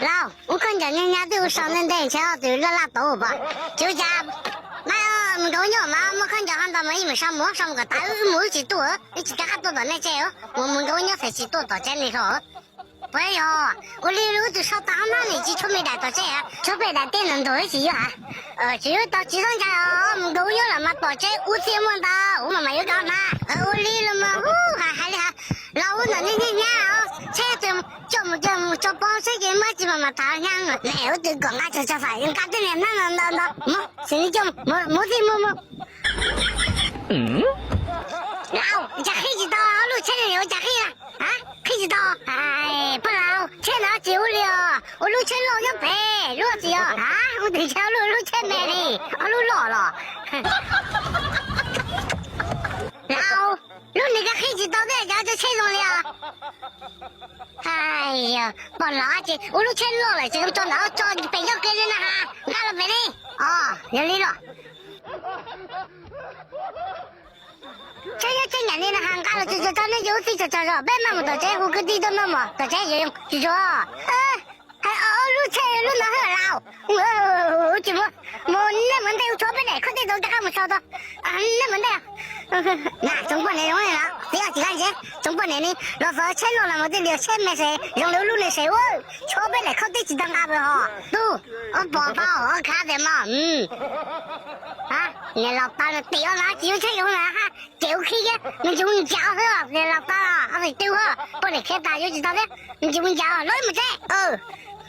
Lauj, ua khaub ncaws nyab nyab twb ua so ntej ntej ntshe tus laj laj tod pom. Tsis ua cas, mas mus nrog wb nyob mas muaj khaub ncaws ho ntau mas yeej mus so mus so mus kom tas wb mus wb tsis tuaj, wb tsis rov qab tuaj tom nej tsev, mus mus nrog wb nyob txhais tsis tuaj tom tsev li hlo. Puas yog, ua li wb tus so tas hoob nab nim tsis tshuav me daim tom tsev, tshuav peb daim teb ntawm ntug wb tsis yuav hais. Tsis yuav tau tsis txhob ntshai os, mus nrog wb nyob los mas tom tsev ua txiaj muaj ntau, ua mas mas yuav rov hnav. Ua li los mas hu hais hais li hais, los ua ntawm nej nyab nyab os, tsheb coj mus coj mus tso poob tsheb ces muab tsis mas mas tas nyab. Neb ua twb kom nqa tsawg tsawg fam nqa tej niag hnab ntau ntau ntau, mus xws li coj mus txij mus mus. Lauj, cas qhib tsis tau, ob lub tsheb no ua cas qhib, qhib tsis tau. Poj laus, tsheb ntawd tsis ua li os, ua lub tsheb loj nyob pem lub tsis yog, ua twg tsheb lub lub tsheb me li, ob lub loj los. Lauj, lub nws koj qhib tsis tau thiab cas ua tsheb zoo li os. Poj laus, ces ua lub tsheb loj lawm ces tso ntawd tso pem nyob kiag li na ha, nqa los pem li. Os, yog li los. Tsheb nyob tsheb nyiam li na ha, nqa los tsis tso nej cov ub txij tso tso zog, peb maj mus tom tsev hu kwv tij tuaj noj mov tom tsev yuav tsis tso. Hais ob lub tsheb lub ntawd hwj laus. Tsis mus, mus nej mus ntej ua tshuav peb daim khaub tej tau rov qab mus so tau. Nej mus ntej. Na tsoom poj niam zoo li no, txiv tsis kaj ntse, tsoom poj niam ni los txog tsheb loj los mus tej li tsheb me se zoo li ua lub ne se ua, tshuav peb daim khaub tej tsis tau nqa pes hos. Tub, ob pom tau ob khav tias mas. Niam laus tas nws tim ob lawv tsis yuav tsheb zoo na ha, ces ua khib kiag me ntsis mus ncav xwb os, niam laus tas ob feem twg poj niam khiav tas yuav tsis tau thiab, me ntsis mus ncav los ib mus tsev.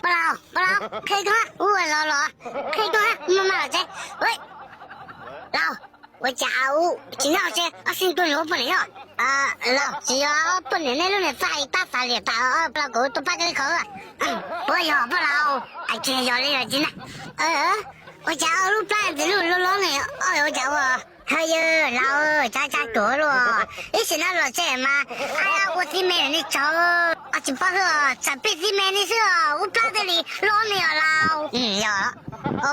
Poj laus, poj laus, qhib koj, ua los los, qhib koj, maj maj los tsev. Laus, ua cas ua tsis nyob tsev, ob xib tuaj nrog poj niam nyob? Laus, tsis yog poj niam nej lub niag txaj tab fas liam tas, poj laus kom tua pab koj ib qho. Puas yog poj laus? Tsis yog li los tsis na. Ua cas ob lub plab ntxim lub loj loj ne, ua cas ua? Hawj yawg laus, tsa tsa tuag luaj. Ib sim no los tsev mas, ua txiv me ni tsaug, tsis paub xwb, tsam peb txiv me ni xwb, ua plab thiaj li loj ni os laus. Yog,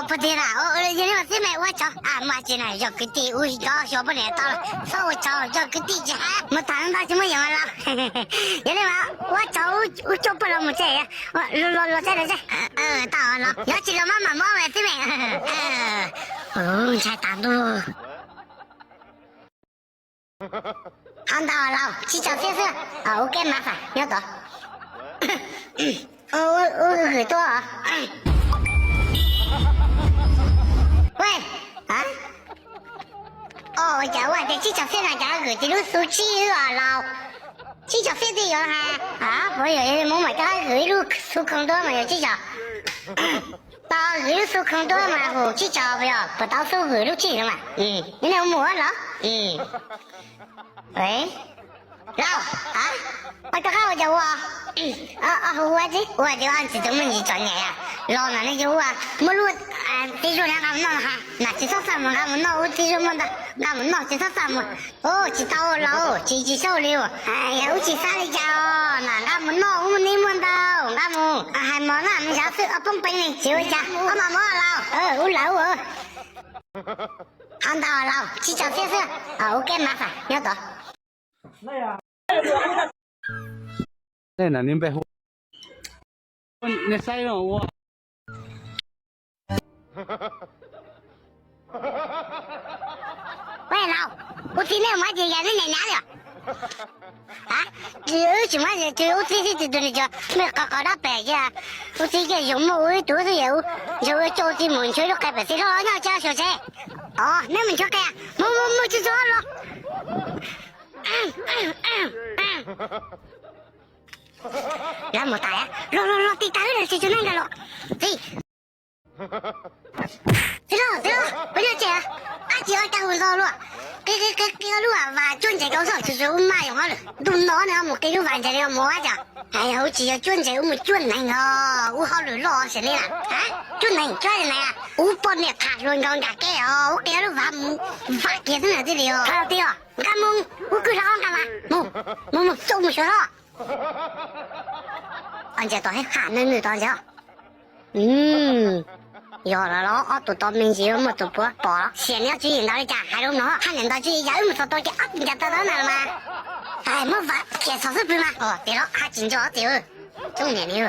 puag tiag na, yog li mas txiv me ua tsaug, muaj tsis na, yog kwv tij ua tsaug xyov poj niam tau, txhob ua tsaug, yog kwv tij tsis hais, mus tag ntau tsis muaj yam mas laus. Yog li mas ua tsaug, ua tsaug poj laus mus tsev, los los tsev los tsev. Tau los, yog tsis los maj mam mob txiv me. Ntshai tas ntuj. Ho ntau laus, tsib caug txhiab xwb, ua ke mas fam nyob tod. Ua hwm tuaj. Ua cas ua tias tsib caug txhiab no cas hwm tsis lub xu tsib os laus? Tsib caug txhiab twb yuav hais, puas yog muab mam coj hwm ib lub xu khoom ntua mas yog tsib caug. Tau hwm lub xu khoom ntua mas hum tsib caug, puas yog puas tau xu hwm lub tsib no mas? Neb mus los? Lauj, ua rov qab ua cas ua? Hu ua txiv ua tias tsis tau muaj ntsis txom nyem los na, nej ua muab lub txiv zuag na nqa mus noj ha, na tsis txhob xa mus nqa mus noj, ub txiv zuag muaj ntau, nqa mus noj tsis txhob xa mus. Tsis tau laus, tsis tsis xauj li. Yog ub tsis xav li cas os, na nqa mus noj ub neb muaj ntau, nqa mus hais mov na mus xyav xwb, ob poob peev li tsis ua cas, ob mas mov laus, ub lawv. Ho ntau laus, tsib caug txhiab xwb, ua ke mas fam nyob tod. Laus, ub txiv nej mus ces yog nej nyiam nyab li os. Tsis muab ub txiv tib tug ni cov me qos qos dab pem ces ub txiv ces yus muaj ua ib tug xwb yog ua coj ub txiv mus nchuav lub qe pem txiv hlob nyob tsis xyuas tsev. Os, neb mus nchuav qe, mus mus mus tsis txog los. Lawv mus tas, los los los, tij tas wb tsis tsis neej nkaus los. Txiv, txiv los, txiv los, puas nyob tsev? Ab tsis ua cas hu nto luaj. Qi qi qi qi lub vas cuab ntses rau xwb, tsis tsis ub maj yog hauj lwm. Ntuj no nws mus qi lub vas ntses li mus ua cas? Hais ub tsis yog cuab ntses, ub mus cuab neeg os, ub hauj lwm loj xws li lawm. Cuab neeg cuab neeg, ub poj niam tham hluas nraug nkag kev os, ub qi lub vas mus vam kiag xwb na tij li os. Tij os, nqa mus, ub kwj hlab nqa mas mus, mus mus xyuas mus xyuas hlob. Ntses tod hais nws nws tod ntses. Yog los los ob tug tod me ntsis muaj tus puav pom los xiam neb ob tswv yim ntawd li cas hais rau no, hais niam ntawd tswv yim yam wb mus txog tau ces ab ncav tawg tawb ntawd los mas. Hais muab vam kiag txog xwb pw mas. Os, tias los hais tsis nco tias coob niam li.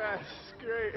That's great.